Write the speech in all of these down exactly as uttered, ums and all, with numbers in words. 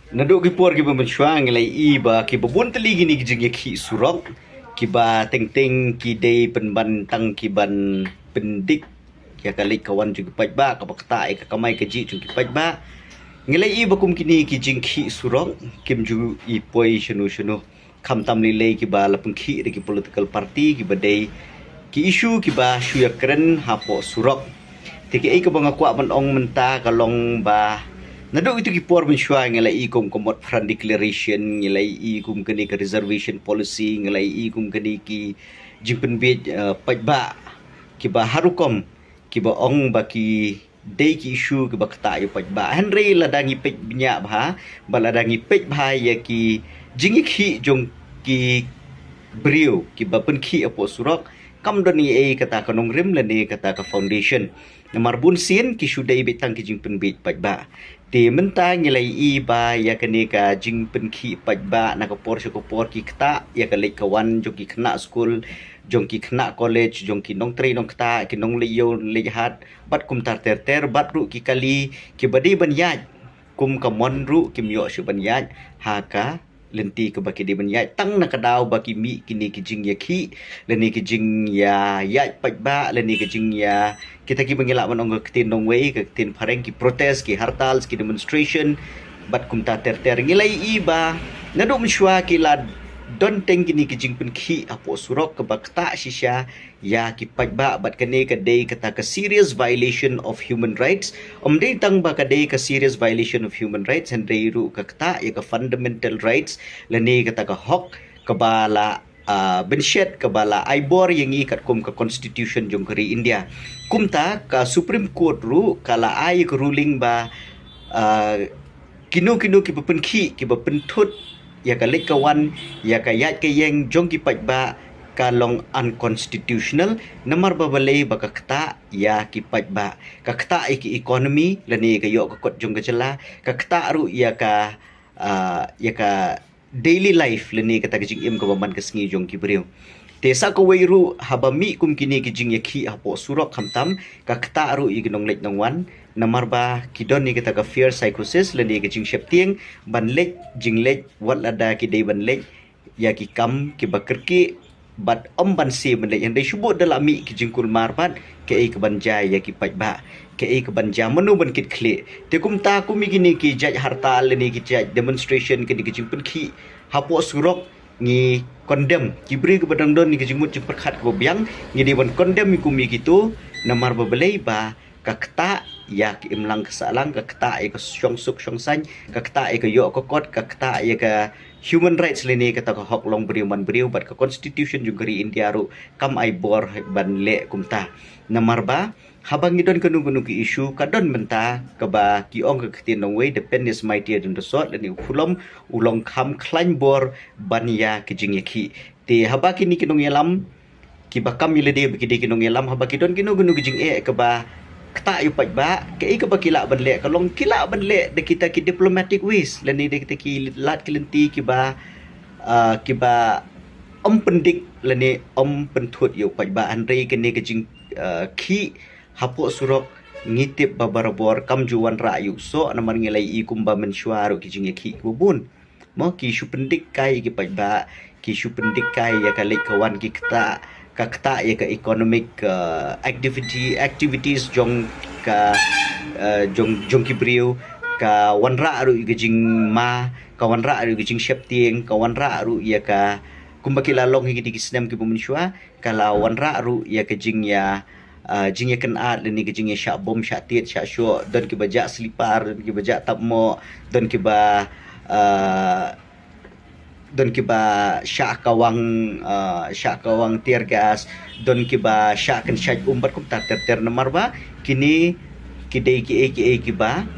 Naduh ki por kiba mynshuwa ngi la ïohi ba kiba bun tylli kine ki jingïakhih surok kiba teng teng ki dei pynban tang ki ban pyndik ïa ka leit ka wan jong ki paidbah, kaba ktah ïa ka kamai kajih jong ki paidbah. Ngi la ïohi ba kum kine ki jingkhih surok kim ju ïa poi shano shano. Khamtam lei lei kiba la pynkhih da ki political party kiba dei ki issue kiba shu ïakren hapoh surok. Te kaei kaba nga kwah ban ong mynta ka long ba naduh kito ki por mynshuwa ngi la ïohi kum ka Motphran Declaration, ngi la ïohi kum kane ka reservation policy, ngi la ïohi kum kane ki jingpynbiej, eh, paidbah kiba har rukom kiba ong ba ki dei ki issue kiba ktah ïa u paidbah. Hynrei lada ngi peit bniah bha, ba lada ngi peit bha ïa ki jingïakhih jong ki briew kiba pynkhih hapoh surok, kam don ei ei kata ka nongrim lane kata ka foundation. Namar bun sien ki shu dei beit tang ki jingpynbiej paidbah. Te mynta ngi la ïohi ba ïa kane ka jingpynkhih paidbah na ka por sha ka por ki ktah ïa ka leit ka wan jong ki khynnah skul, jong ki khynnah college, jong ki nongtrei nongktah, ki nongleit ïew leit hat, bad kumta ter ter, bad ruh ki kali kiba dei ban ïaid kum ka mon ruh kim ïoh shuh ban ïaid ha ka lynti kaba ki dei ban ïaid, tang na ka daw ba ki mih kine ki jingïakhih lane ki jingïaïaid paidbah lane ki jingïa, kita kiba ngi lah ban ong ka ktien nongwei, ka ktien phareng, ki protest, ki hartals, ki demonstration, bad kumta ter ter. Ngi la ïohi ba naduh mynshuwa ki la don teng kine ki jingpynkhih hapoh surok kaba ktah shisha ïa ki paidbah, bad kane ka dei kata ka serious violation of human rights. Ym dei tang ba ka dei ka serious violation of human rights, hynrei ruh ka ktah ïa ka fundamental rights lane kata ka hok kaba la, ah, bynshet, kaba la ai bor ïa ngi katkum ka constitution jong ka ri India. Kumta ka Supreme Court ruh ka la ai ka ruling ba, ah, kino kino kiba pynkhih, kiba pynthut ïa ka leit ka wan, ïa ka ïaid ka ïeng jong ki paidbah ka long unconstitutional, namar ba balei? Ba ka ktah ïa ki paidbah, ka ktah ïa ki economy lane ka ïoh ka kot jong ka jylla, ka ktah ruh ïa ka, ah, ïa ka daily life lane kata ka jingim kaba man ka sngi jong ki briew. Te sa kawei ruh haba mih kum kine ki jingïakhih hapoh surok khamtam, ka ktah ruh ïa ki nongleit nongwan, namar ba ki don ïa kata ka fear psychosis lane ka jingsheptieng ban leit jingleit wat lada ki dei ban leit ïa ki kam kiba kyrkieh, bad ym ban shem ban leit, hynrei shu bud da la mih ki jingkulmar bad kaei kaban jia ïa ki paidbah, kaei kaban jia, mano ban kit khlieh. Te kumta kum ïa kine ki jait hartal lane ki jait demonstration, kine ki jingpynkhih hapoh surok, ngi condemn. Ki briew kiba dang don ïa ki jingmut jingpyrkhat kaba biang, ngi dei ban condemn kum ïa kito, namar ba balei? Ba ka ktah ïa ka imlang ka sahlang, ka ktah ïa ka shongsuk shongsaiñ, ka ktah ïa ka ïoh ka kot, ka ktah ïa ka human rights lane kata ka hok long briew man briew, bad ka constitution jong ka ri India ruh kam ai bor ban leh kumta. Namar ba haba ngi don kano kano ki issue, ka don mynta kaba ki ong ka ktien nongwei, the pen is mightier than the sword, lane u khulom u long kham khlaiñ bor ban ïa ki jingïakhih. Te haba kine ki nongïalam kiba kam ïa lade ba ki dei ki nongïalam, haba ki don kino kino ki jingeh kaba ktah ïa u paidbah, kaei kaba ki lah ban leh? Ka long ki lah ban leh da kita ki diplomatic ways lane da kita ki lad ki lynti kiba, ah, kiba ym pyndik lane ym pynthut ïa u paidbah, hynrei kane ka jing, ah, khih hapoh surok ngi tip ba barabor kam ju wanrah ïa u soh, namar ngi la ïohi kumba mynshuwa ruh ki jingïakhih kiba bun. Mo, ki shu pyndik kai ïa ki paidbah, ki shu pyndik kai ïa ka leit ka wan, ki ktah, ka ktah ïa ka economic, uh, activity, activities jong ka, uh, jong, jong ki briew, ka wanrah ruh ïa ka jingma, ka wanrah ruh ïa ka jingsheptieng, ka wanrah ruh ïa ka, kumba ki la long ha kine ki snem kiba mynshuwa, ka la wanrah ruh ïa ka jingïa, ah, jingïakynad lane ka jingïashah bom, shah tied, shah shoh, don kiba jah slipar, don kiba jah tapmoh, don kiba, ah, don kiba shah kawang, ah, shah kawang tear gas, don kiba shah kynshait um bad kumta ter ter, namar ba kine ki dei kiei kiei kiba,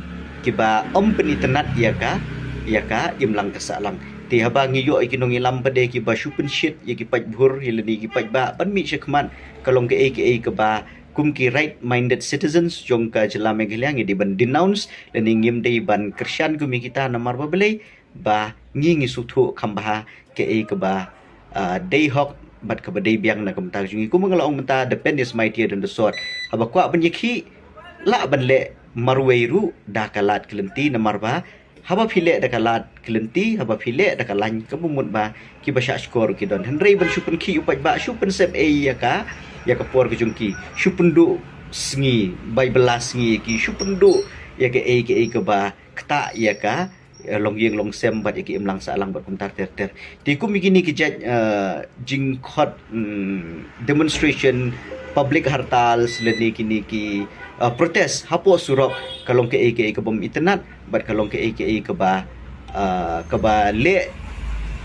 kiba ym pynitynnad ïa ka, ïa ka imlang ka sahlang. Te haba ngi ïoh ïa ki nongïalam pat de kiba shu pynshit ïa ki paidbhur, ïa lane ki paidbah ban mih shakhmat, ka long kaei kaei kaba kum ki right minded citizens jong ka jylla Meghalaya ngi dei ban denounce, lane ngim dei ban kyrshan kum ïa kita, namar ba balei? Ba ngi ngi sngewthuh kham bha kaei kaba, ah, dei hok bad kaba dei biang na ka bynta jong ngi. Kumba nga la ong mynta, the pen is mightier than the sword. Haba kwah ban ïakhih, lah ban leh marwei ruh da ka lad ka lynti, namar ba Haba phi leh da ka lad ka lynti, haba phi leh da ka lain, ka bym mut ba kiba shah shkor ki don. Hynrei ban shu pynkhih u paidbah, shu pynsep ei ïa ka, ïa ka por ka jong ki. Shu pynduh sngi, bai bylla sngi ïa ki, shu pynduh ïa ka ei ka ei kaba ktah ïa ka, eh, longïing longsem bad ïa ki imlang sahlang bad kumta ter ter. Te kum ïa kine ki jait, eh, jingkhot, mm, demonstration, public hartal, lane kine ki, eh, protest hapoh surok, ka long kaei kaei ka bym itynnad bad ka long kaei kaei kaba, eh, kaba leh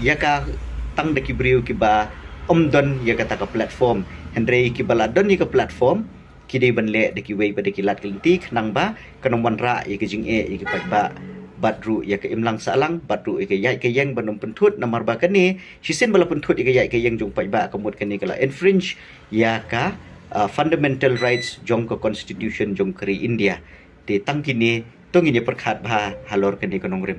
ïa ka tang da ki briew kiba ym don ïa kata ka platform. Hynrei kiba la don ïa ka platform, ki dei ban leh da kiwei pat da ki lad ki lynti, khnang ba kan ym wanrah ïa ka jingeh ïa ki paidbah, bad ruh ïa ka imlang sahlang, bad ruh ïa ka ïaid ka ïeng ban ym pynthut. Namar ba kane, shisien ba la pynthut ïa ka ïaid ka ïeng jong paidbah, ka mut kane ka la infringe ïa ka, ah, fundamental rights jong ka constitution jong ka ri India. Te tang kine to ngin ïa pyrkhat bha halor kane ka nongrim.